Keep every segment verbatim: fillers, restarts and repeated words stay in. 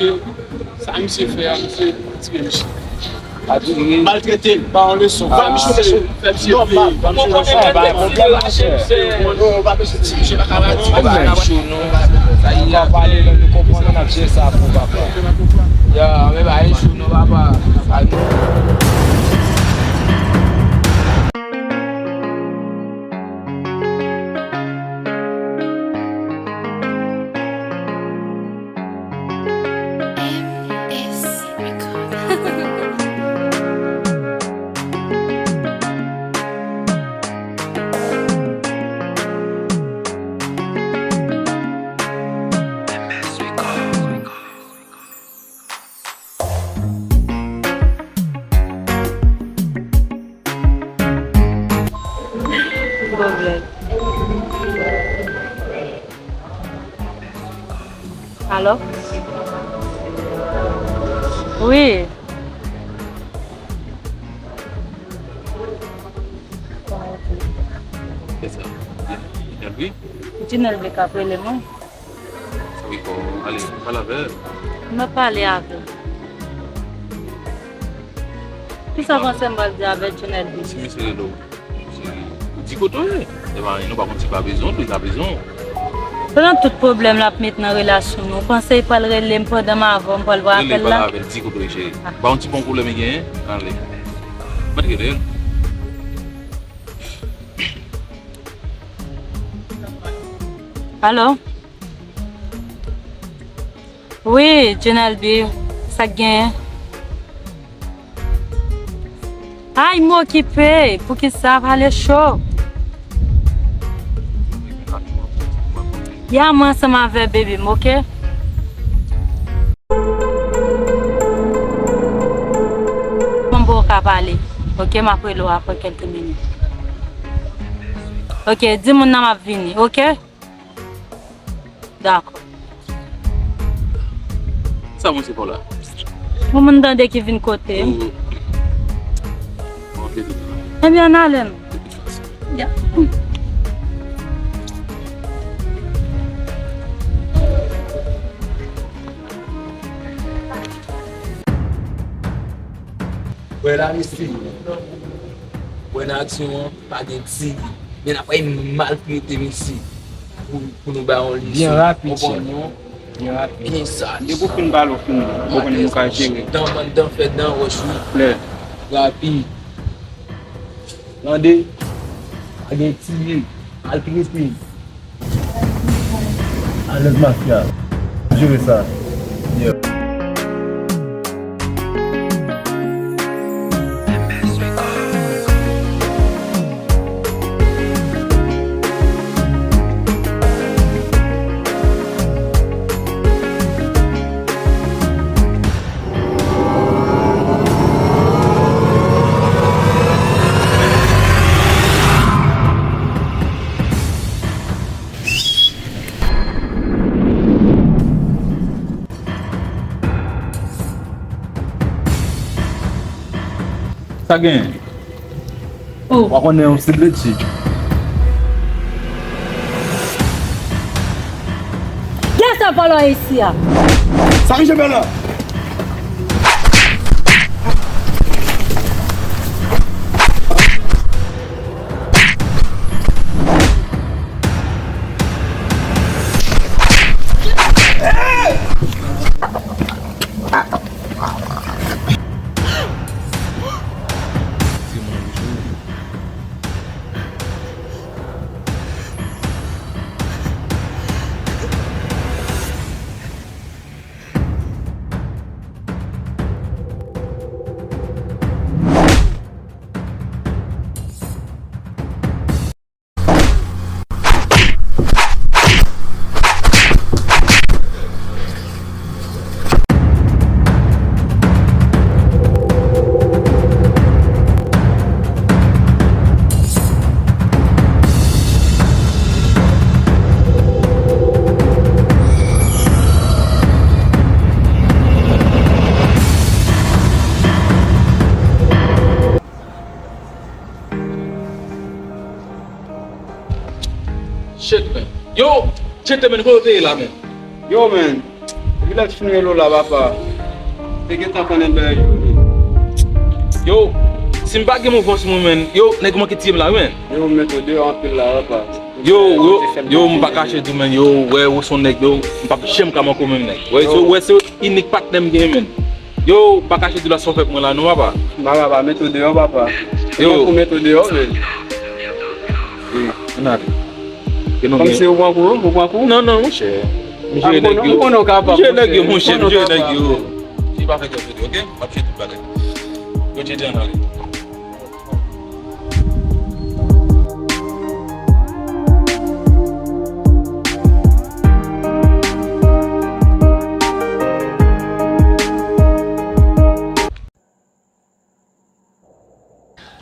Sa misye fè a, misye tire misye. Maltrete l, ba yon leson. Ba misye yon leson. Fè misye peye. Ou konprann? Misye rache misye. Ou pa bezwen ti misye pa ka ba ti bagay. Sa y ap pale, nou konprann, n ap jere sa pou papa. Ya, men ba yon leson non, papa. Pwoblèm. Alo? Wi. Kisa? Elvi? Jinelvi k ap rele mwen. Wi, bon, ale, pale avè l. M ap pale avè l. Kisa w panse m pral di avè Junelby? Si misye rele w, di kote w ye. E pa, nou pa konn si pa bezwen w, li ka bezwen w. Pandan tout pwoblèm l ap met nan relasyon nou, w panse l pral rele m pandan m avè w, m pral pran apèl la? Rele, pale avè l, di kote w ye, cheri. Pa yon ti bon pwoblèm li genyen? Ale. Mwen t rele l. Alo? Wi, Junelby, sa k genyen? Ay, m okipe. Poukisa? Pale cho. Ya, mwen ansanm avè baby m, oke? Mwen bon ka pale. Oke, m ap rele w apre kèlke minit. Oke, di moun nan m ap vini, oke? Dakò. Sa mwen se pa w la? Yon moun tande ki vin kote m. Ebyen, ann ale non. Ya. Wè la, mesye. Wè nan aksyon an, pa gen ti. Men n ap maltrete mesye. Pou, pou nou ba yon leson. Byen rapid, chèf. Byen rapid. Byen sa. Depi w fin pale, w fin, w konnen nou ka jere. Dan, anndan fè dan wòch, wi. Klè. Rapid. Tande? Pa gen tiye. Maltrete. Alèz mafya. Jere sa. Yeah. Sa gen? Oh. Ou pa konnen yon sibleti. Kiyès ap vòlò isi a? Sa misye fè la? Shit, man. Yo, gentleman, kote w te ye la, man? Yo, man. Rilaks, fin rele w la, papa. Te gentan konnen bagay yo ye. Yo, si m pa gen mouvman sou mwen, menn, yo, nèg yo manke tiye m la, wi, menn. Yo, m met w deyò anpil la, papa. Yo, yo, yo, m pa kache di w, menn, yo, wè, ou se yon nèg, yo, m p ap janm ka manke w menm, nèg. Wè, se, wè, se inik patnè m gen, menn. Yo, m pa kache di w la, sa w fè pou mwen la, non, papa. M pa kapab met w deyò, papa. Yo. Ou met w deyò, menn. Wi, ann ale. Kòmsi ou pran kou, ou pran kou? Non, non, monchè. M jere nèg yo. M konnen w kapab, m jere nèg yo, monchè, m jere nèg yo. Li pa fè kè fè, ok? M ap jere tout bagay. Yo tcheke ann ale.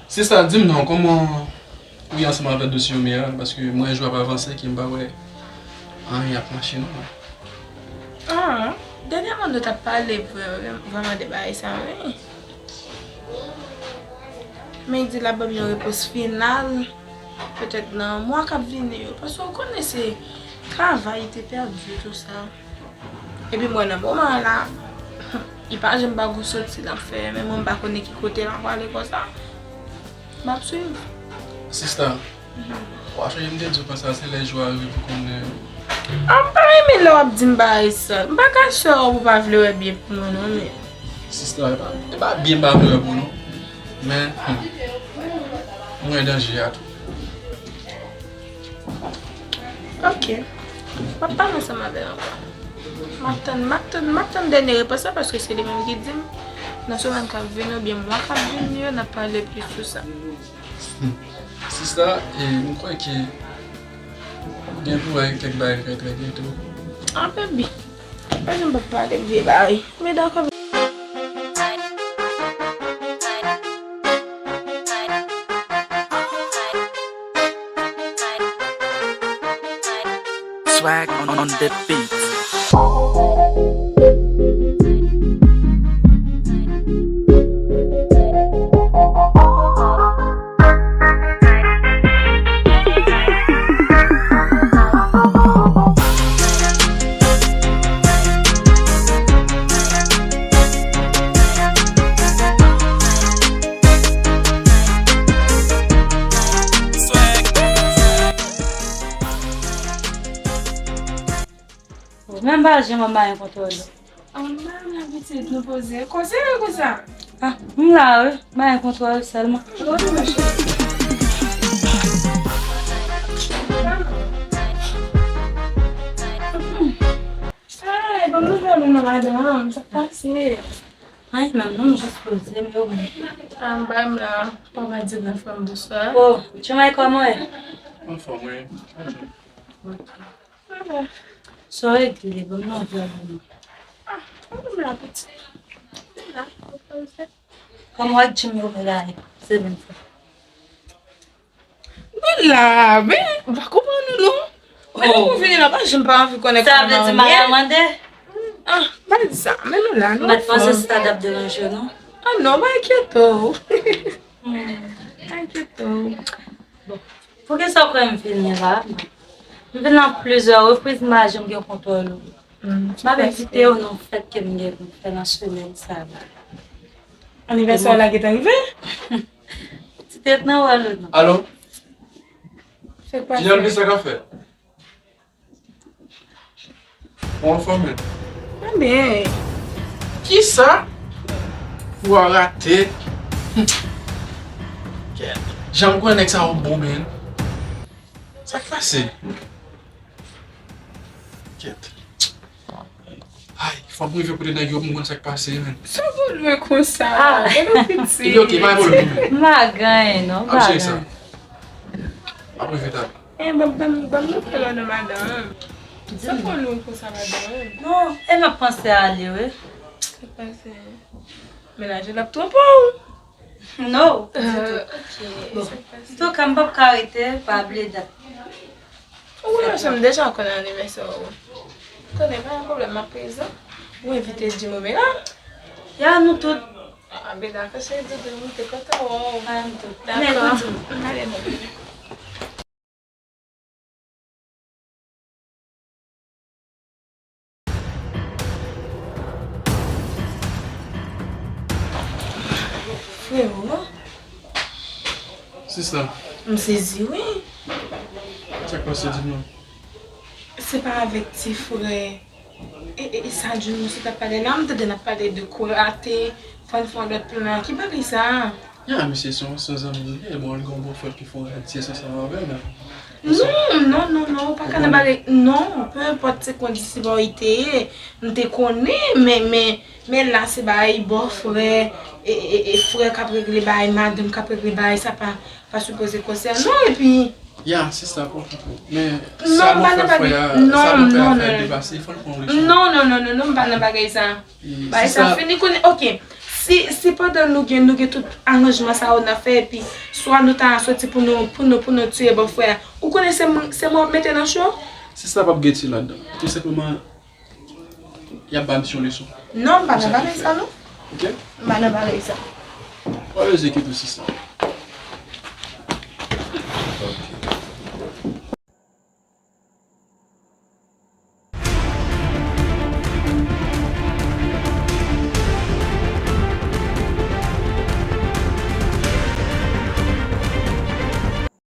Sista, di m non, kòman ou ye ansanm avèk dosye Omer a? Paske m wè jou ap avanse ke m pa wè anyen ap mache non. Ah, dènyèman nou t ap pale vrè-, vrèman de bagay sa, wi. Men di l ap ban m yon repons final, petèt nan mwa k ap vini yo. Paske w konnen se travay, te pèdi tou sa. Epi m wè nan moman an la, li pa janm pa gon soti l ap fè, men mwen m pa konnen ki kote l ap prale konsa. M ap swiv. Sista, w a chonje m te di w konsa se lè jou a rive pou konnen. Ah, m pa renmen lè w ap di m bagay sa. M pa ka sè w pou w pa vle wè byen pou mwen non, men. Sista, e pa, e pa byen m pa vle wè pou w non. Men, hmm, m wè danje a tou. Ok. M ap pale ansanm avè l ankò. M ap tann, m ap tann, m ap tann dènye repons la paske se li menm ki di m nan semèn k ap vini oubyen mwa k ap vini yo, n ap pale plis sou sa. Sista, e, m kwè ke ou gen pou wè kèk bagay trè, trè byento. Ah, baby. Pa janm pa pale vye bagay. Men dakò. Swag on, on the beat. Menm pa janm anba yon kontwòl. Ah, m pa renmen abitid nou poze. Konsa, konsa. Ah, m la, wi. M pa gen kontwòl sèlman. Ay, ban m nouvèl ou non, madanm. Sa k pase? Ay, menm non, m jis poze m yo. Ah, m pa m la. Papa di nan fanm bonswa. Oh, Tchoumaye, kòman w ye? Anfòm, wi. Sa w regle, ban m nouvèl ou non. Ah, kòman w la, piti? M la, poze. Kòman w ak Jim yo la, semèn sa? Nou la, men, m pa konprann ou non. Mwen, lè ou vini la, pa janm pa anvi konnen kòman ou ye. Sa vle di m pa mande? Ah, pa di sa, men nou la, nou anfòm. M pa t panse si sa t ap deranje w non. Ah non, pa enkyete w. Hmm. Pa enkyete w. Bon. Poukisa w kwè m vini la? M vin la plizyè repriz, m pa janm gen kontwòl ou. M ap envite w nan yon fèt ke m gen pou m fè nan semèn sa la. Anivèsè w la gentan rive? Ti tèt nan wòl ou non. Alo? Sa k pase? Junior, sa k ap fèt? Ou anfòm, menm? Mwen byen. Kisa? Ou a rate. Kèt. Jan m konnen nèg sa yo bon, menm. Sa k pase? Kèt. Ay, fò m rive kote nèg yo pou m konn sa k pase, menm. Sa w vo lwen konsa? Ah. Gade w piti. Epi ok, pa gen pwoblèm, menm. M pa gen anyen non, m pa gen anyen. Ap rive talè. Eh, ban, ban, ban m nouvèl ou non, madanm. Sa fè w lwen konsa, madanm? Non, e m ap panse ale, wi. Sa k pase? Mennaj ou l ap twonpe w? Non, ditou. Euh, ok. Bon. Antouka, m p ap ka rete, pa bliye dat. Ou wè, mesye, m deja konn anivèsè w. Konnen, pa gen pwoblèm, m ap prezan. Ou envite Jim Omer la? Ya, nou tout. Ah, ben dakò, cheri doudou, m te kontan wè w. Ah, nou tout. Dakò. Men doudou. M ale non. Frewo, Sista, m sezi wi. Sa k pase, di m non? Se pa avèk ti frè. E, e, e sa Junior sot ap pale la, m tande n ap pale de kourate, fann fè yon lòt plan. Ki bagay sa? Ya, misye se yon se zanmi m li ye, bon, li gen yon bon frè ki fè yon rad, se ansanm avè l. Non, non, non, non, ou pa ka nan bagay. Non, pe enpòt se kondisyon ou te ye, m te konnen, men, men, men la se bagay bò frè, e, e, e frè k ap regle bagay, madanm k ap regle bagay, sa pa, pa sipoze konsène w, epi. Ya, sista, pa okipe w. Men, Non, sa m mwen pa nan fè frè bagay. a, Non, sa mwen fè non, a fè non. Depase, fò l pran yon leson. Non, non, non, non, non, m pa nan bagay sa. E Bagay sa fini konnen, ok. Si, si pandan nou gen, nou gen tout aranjman sa yo n ap fè, epi swa nou ta soti pou nou, pou nou, pou nou tiye bò frè a. Ou konnen se mwen, se mwen w ap mete nan cho? Sista p ap gen ti ladan. Tou senpleman, y ap ba misye yon leson. Non, m pa nan bagay sa, non. Ok? M pa nan bagay sa. Always ekipe sista.